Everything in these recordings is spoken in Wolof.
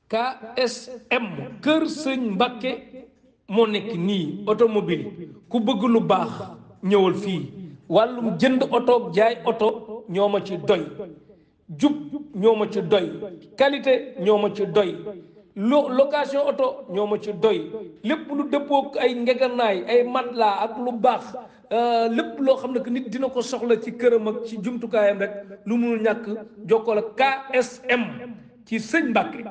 KSM Keur Sëñ Mbacke moo nekk nii automobile ku bëgg lu baax ñëwal fii wàllum jënd oto jaay oto ñoo ma ci doy jub ñoo ma ci doy qualité ñoo ma ci doy location oto ñoo ma ci doy lépp lu dëppook ay ngeganaay ay matelas ak lu baax lépp loo xam ne que nit dina ko soxla ci këram ak ci jumtukaayam rek lu munul ñàkk jokkoo ak KSM ci Sëñ Mbacke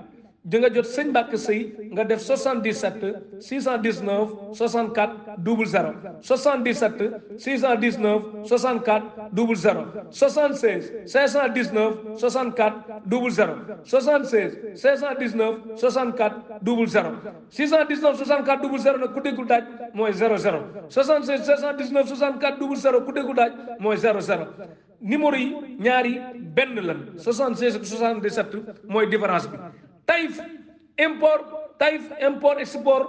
di nga jot Sëñ Mbacke sëy nga def 77 619 64 00 77 619 64 00 76 519 64 00 76 519 64 00 619 64 00 nag ku déggul daaj mooy 00 76 519 64 00 ku déggul daaj mooy 00 numéro yi ñaari benn lan 76 ak 77 mooy différence bi. Taïf import export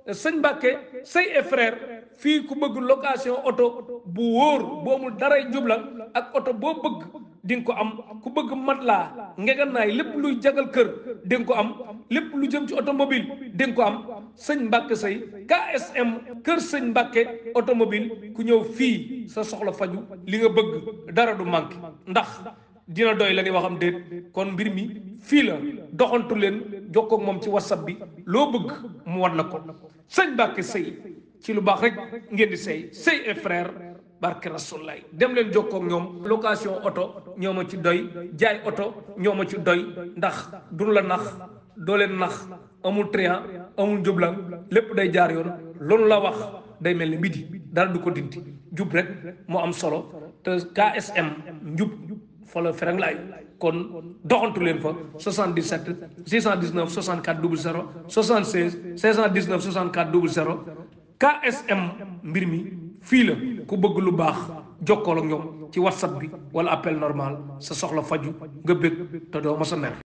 Sëñ Mbacke Sey et frère fii ku bëgg location oto bu wóor bu amul daray jubla ak oto boo bëgg di nga ko am ku bëgg matelas ngegannaay lépp luy jagal kër di nga ko am lépp lu jëm ci automobile di nga ko am Sëñ Mbacke Sey KSM Kër Sëñ Mbacke automobile ku ñëw fii sa soxla faju li nga bëgg dara du manqué ndax dina doy la ni waxam déet kon mbir mi fii la doxantu leen jokkoo ak moom ci whatsapp bi loo bëgg mu wan la ko Sëñ Mbacke Sey ci lu baax rek ngeen di Sey et frère barke rasulaay dem leen jokkoo ak ñoom location oto ñoo ma ci doy jaay oto ñoo ma ci doy ndax duñ la nax doo leen nax amul trian amul njublan lépp day jaar yoon loolu la wax day mel ni midi dara du ko dinti jub rek moo am solo te KSM njub fa la fereng laay kon doxantu leen fa 77 619 64 00 76 519 64 00 KSM mbir mi fii la ku bëgg lu baax jokkool ak ñoom ci whatsapp bi wala appel normal sa soxla faju nga bëgg te doo ma sa mer